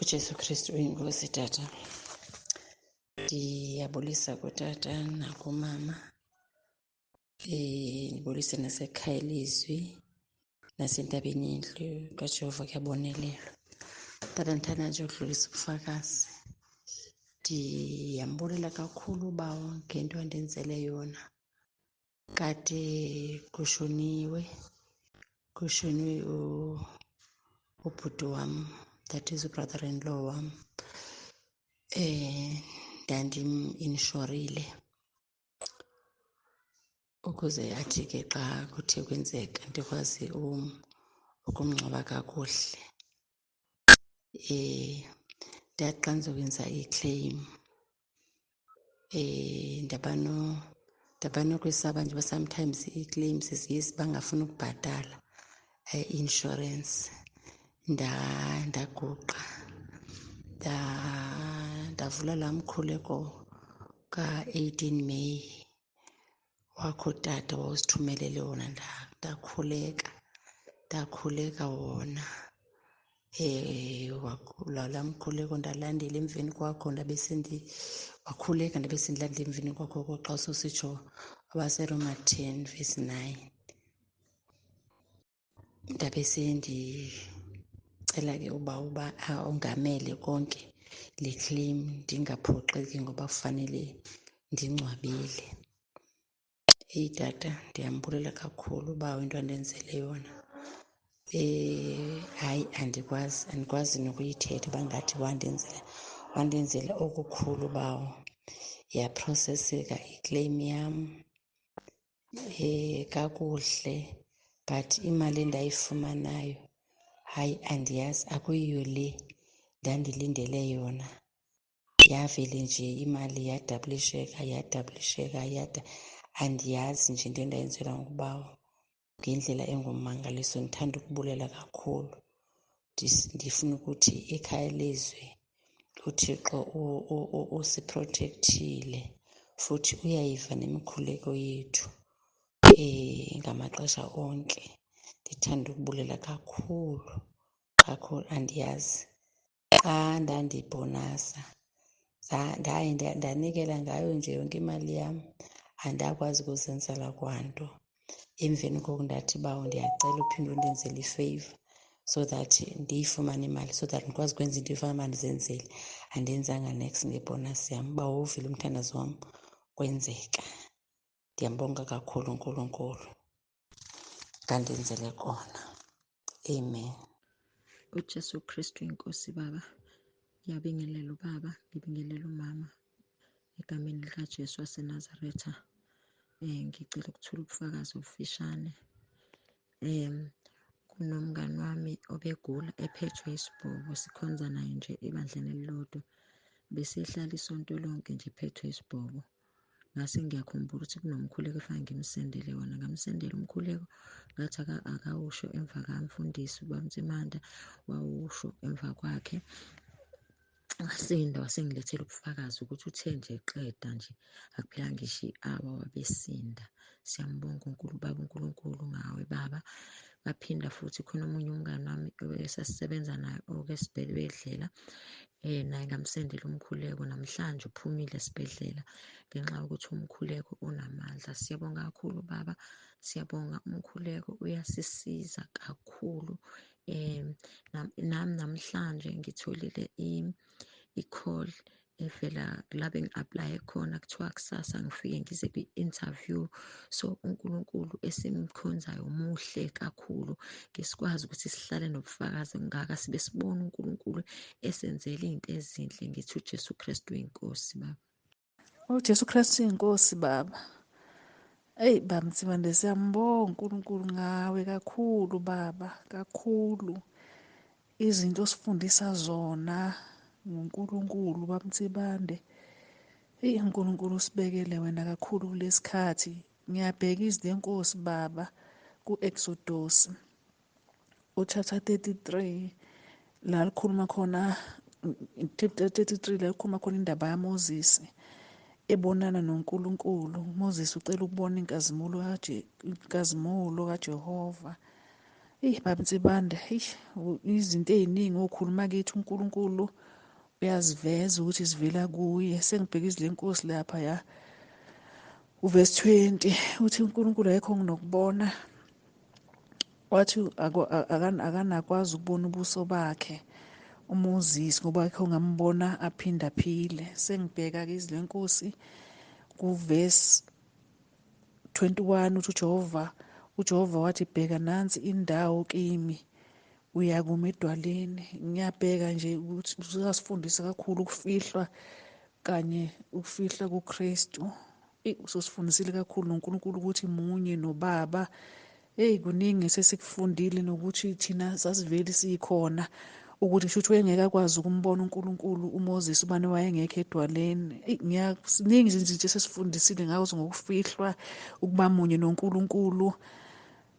UJesu Kristu uyinkosi tata. Ndiyabulisa kutata nakumama. Ndibulise nasekhaya ilizwi nasentabeni yendlu kaJehova kuyabonelelwa. Tata, ndithanda nje udlulisa ubufakazi. Ndiyambulela kakhulu ubawo ngento andenzele yona. Kade kushoniwe ubhuti wam, that is ubrother-in-law wam. Ndandim-inshorile ukuze athi ke xa kuthe kwenzeka ndikwazi ukumngcwaba kakuhle. Ndathi xa ndizokwenza i-claim ndaba nokwesaba nje uba sometimes ii-claims ziye bangafuni ukubhatala i-insurance. Ndaguqa ndavula laa mkhuleko ka-18 May wakho tata wawusithumelele wona, ndakhuleka wona. Laa mkhuleko ndalandela emveni kwakho, ndabe wakhuleka ndabe sendilandela emveni kwakho xa usositsho abaseRoma 10 verse 9. Ndabe sendicela ke uba ongamele konke le claim, ndingaphoxeki ngoba kufanele ndingcwabile. Eyi tata, ndiyambulela kakhulu uba into andenzele yona. Hayi, andikwazi nokuyithetha uba ngathi wandenzela okukhulu bawo. Yaproseseka iclaim yam kakuhle, but imali endayifumanayo hayi andiyazi, akuyiyo le ndandilindele yona. Yavele nje imali yadablisheka, yadablisheka, yada, andiyazi nje into endayenzelwa ngubawo ngendlela engummangaliso. Ndithanda ukubulela kakhulu. Ndifuna ukuthi ekhaya lezwi uThixo usiprotectile futhi uyayiva nemikhuleko yethu ngamaxesha onke. Ndithanda ukubulela kakhulu kakhulu, andiyazi. Xa ndandibhonasa ndaye ndanikela ngayo nje yonke imali yam, andakwazi ukuzenzela kwanto. Emveni koko ndathi, bawo ndiyacela uphinde undenzele ifeyiva so that ndiyifumane imali, so that ndikwazi ukwenza into efana uba ndizenzele. Andenzanga niks ngebhonasi yam. Bawo uvile umthandazo wam, kwenzeka. Ndiyambonga kakhulu uNkulunkulu ngandenzele kona. Amen. UJesu Kristu inkosi baba. Ngiyabingelela ubaba, ngibingelela umama egameni likaJesu waseNazaretha. Ngicela ukuthula ubufakazi obufishane. Kunomngani wami obegula ephethwe isibhobo, sikhonza naye nje ebandleni elilodwa. Besehlala isonto lonke nje ephethwe isibhobo. Ngase ngiyakhumbula ukuthi kunomkhuleko efake ngimsendele wona, ngamsendela umkhuleko ngathi akawusho emva kamfundisi uBaba Mtsimanda, wawusho emva kwakhe. Wasinda, wasengilethela ubufakazi ukuthi uthe nje qeda nje akuphela ngisho i-hour wabesinda. Siyambonga uNkulunkulu Baba uNkulunkulu ngawe baba. Ngaphinda futhi khona omunye umngani wami esasisebenza naye okesibhedlela, naye ngamsendela umkhuleko, namhlanje uphumile esibhedlela ngenxa yokuthi umkhuleko unamandla. Siyabonga kakhulu baba, siyabonga, umkhuleko uyasisiza kakhulu. Nami namhlanje ngitholile i-call evela la bengi-aplaye khona, kuthiwa kusasa ngifike ngize kwi-interview. So uNkulunkulu esimkhonzayo muhle kakhulu, ngesikwazi ukuthi sihlale nobufakazi ngaka sibe sibona uNkulunkulu esenzele izinto ezinhle. Ngithi uJesu Kristu inkosi baba. UJesu Kristu inkosi baba. Eyi baba Mtsimande, siyambonga uNkulunkulu ngawe kakhulu baba, kakhulu. Izinto osifundisa zona nguNkulunkulu baba Mtsibande. Eyi uNkulunkulu usibekele wena kakhulu kulesikhathi. Ngiyabheka izwi lenkosi baba ku-Exodus uchapter 33 la likhuluma khona, chapter 33 la likhuluma khona indaba kaMoses ebonana noNkulunkulu. Moses ucela ukubona inkazimulo kaJehova. Eyi Baba Nsibande, eyi izinto ey'ningi okhuluma kithi uNkulunkulu uyaziveza ukuthi zivela kuye. Sengibheka izwi lenkosi lapha ya uvesi 20 uthi uNkulunkulu akekho nginokubona, wathi akanakwazi ukubona ubuso bakhe uMoses ngoba akekho ongambona aphinde aphile. Sengibheka-ke izwi lenkosi kuvesi 21 uthi uJehova wathi bheka nansi indawo kimi, uyakuma edwaleni. Ngiyabheka nje ukuthi usasifundisa kakhulu ukufihlwa kanye ukufihla kuKristu. Usosifundisile kakhulu noNkulunkulu ukuthi munye noBaba. Hey, kuningi sesikufundile nokuthi thina sasivele sikhona, ukuthi shuthi wayengeke akwazi ukumbona uNkulunkulu uMoses ubani wayengekho edwaleni. Ngiyakuningi izinto esesifundisile ngazo ngokufihlwa, ukuba munye noNkulunkulu.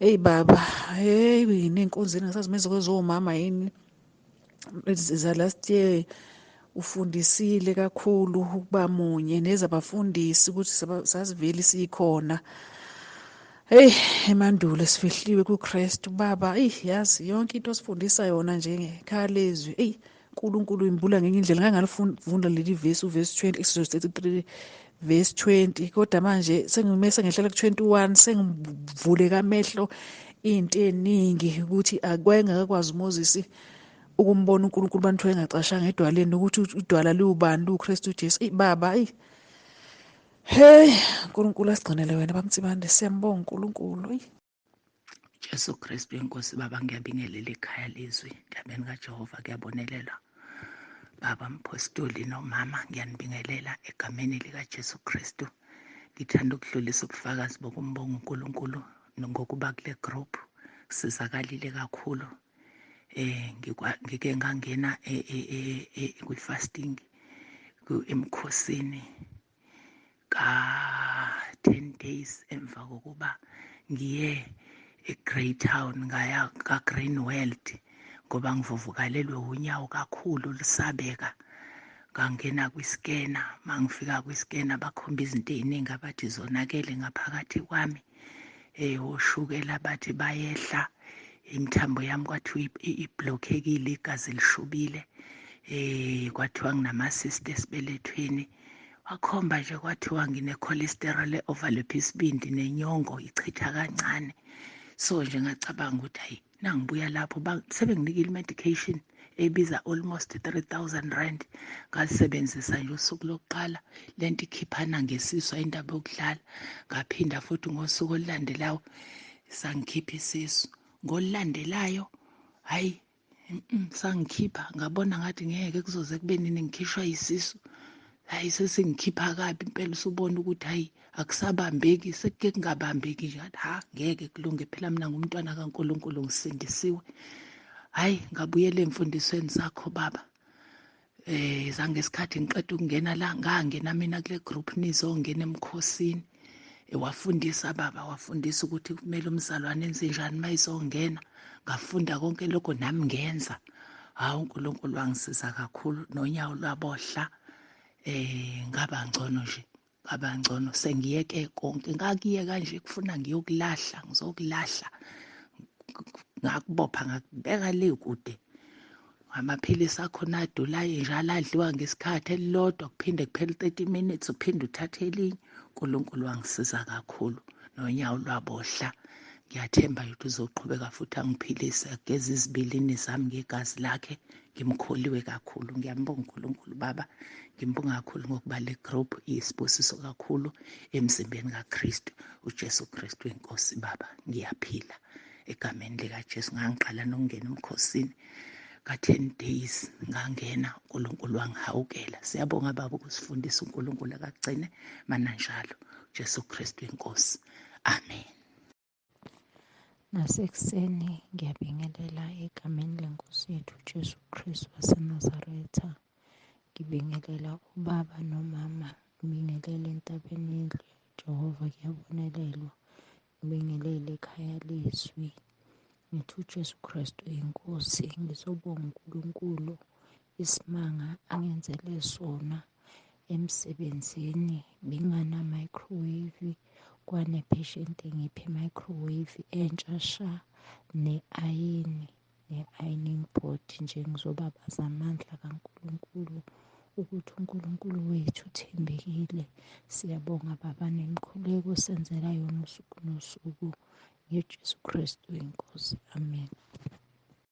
Hey baba, hey yini enkonzweni ngisazi meze kwezomama yini za last year ufundisile kakhulu ukuba munye nezabafundisi ukuthi sasivele sikhona. Hey emandulo sifihliwe kuKristu baba. Ey yazi yonke into osifundisa yona nje ngekhaya lezwi. Ey uNkulunkulu imbula ngenye indlela. Ngangalifunda leli verse uverse 20 Exodus 33 verse 20, kodwa manje sengimese ngehlela ku21 sengivuleka amehlo into eningi ukuthi akwengakwazi uMoses ukumbona uNkulunkulu bantu engacashanga edwaleni, ukuthi udwala liwubani uKristu Jesu. Ey baba, ey hey uNkulunkulu asigcinele wena bamtsibande, siyambonga uNkulunkulu. Jesu Kristu inkosi baba, ngiyabingelela ekhaya lezwi ndabeni kaJehova, kuyabonelelwa baba mpostoli nomama, ngiyanibingelela egameni lika Jesu Kristu. Ngithanda ukudlulisa ubufakazi bokumbonga uNkulunkulu ngokuba kule group, sizakalile kakhulu. Ngike ngangena kwi-fasting emkhosini ka 10 days emva kokuba ngiye eGreytown, ngaya ka Green World ngoba ngivuvukalelwe unyawo kakhulu lusabeka. Ngangena kwiskena, mangifika kwiskena bakhomba izinto eziningi abathi zonakele ngaphakathi kwami, oshukela bathi bayehla, imithambo yami kwathiwa iblockekile, igazi lishubile, kwathiwa nginama-cyst esibelethweni, wakhomba nje kwathiwa ngine-cholesterol e-overlap isibindi nenyongo ichitha kancane. So nje ngacabanga ukuthi hayi, nangibuya lapho sebenginikile i-medication ebiza almost 3000 rand, ngasebenzisa nje usuku lokuqala lento ikhiphana ngesisu indaba yokudlala. Ngaphinda futhi ngosuku olulandelayo sangikhipha isisu, ngolulandelayo hayi sangikhipha, ngabona ngathi ngeke kuzoze kube nini ngikhishwa isisu. Hayi sesingikhipha kabi impela, usubona ukuthi hayi akusabambeki, sekuke kungabambeki nje, ha ngeke kulunge phela mina ngumntwana kaNkulunkulu ngisindisiwe. Hayi ngabuyela emfundisweni zakho baba. Zangesikhathi ngiqeda ukungena la, ngangena mina kule group nizongena emkhosini. Wafundisa baba, wafundisa ukuthi kumele umzalwane enze njani mayizongena. Ngafunda konke lokho nami ngenza. Hawu uNkulunkulu wangisiza kakhulu nonyawo lwabohla. Ngaba ngcono nje, ngaba ngcono sengiyeke konke. Ngakuyeka nje kufuna ngiyokulahla, ngizokulahla. Ngakubopha ngakubeka le kude. Amaphilisi akhona adulayo njalo adliwa ngesikhathi elilodwa, kuphinde kuphele 30 minutes uphinde uthathe elinye. uNkulunkulu wangisiza kakhulu nonyawo lwabohla. Ngiyathemba ukuthi uzoqhubeka futhi angiphilise, ageze izibilini zami ngegazi lakhe. Ngimkholiwe kakhulu, ngiyambonga uNkulunkulu baba, ngimbonga kakhulu ngokuba le group iyisibusiso kakhulu emzimbeni kaKristu, uJesu Kristu inkosi baba. Ngiyaphila egameni likaJesu. Ngangiqala nokungena emkhosini ka 10 days, ngangena, uNkulunkulu wangihawukela. Siyabonga baba ukusifundisa, uNkulunkulu akagcine mananjalo. Jesu Kristu inkosi, amen. Nasekuseni ngiyabingelela egameni lenkosi yethu Jesu Kristu waseNazaretha. Ngibingelela ubaba nomama, ngibingelele entabeni yendlu Jehova, kuyabonelelwa. Ngibingelele ekhaya lezwi. Ngithi uJesu Kristu inkosi, ngizobonga uNkulunkulu isimanga angenzele sona emsebenzini. Bengingana microwave, kwane patient ngiphe microwave entsha sha. Ne-ayini, ne-ironing board nje. Ngizobabaza amandla kaNkulunkulu ukuthi uNkulunkulu wethu uthembekile. Siyabonga Baba nemikhuleko senzela yona usuku nosuku, ngeJesu Kristu inkosi, amen.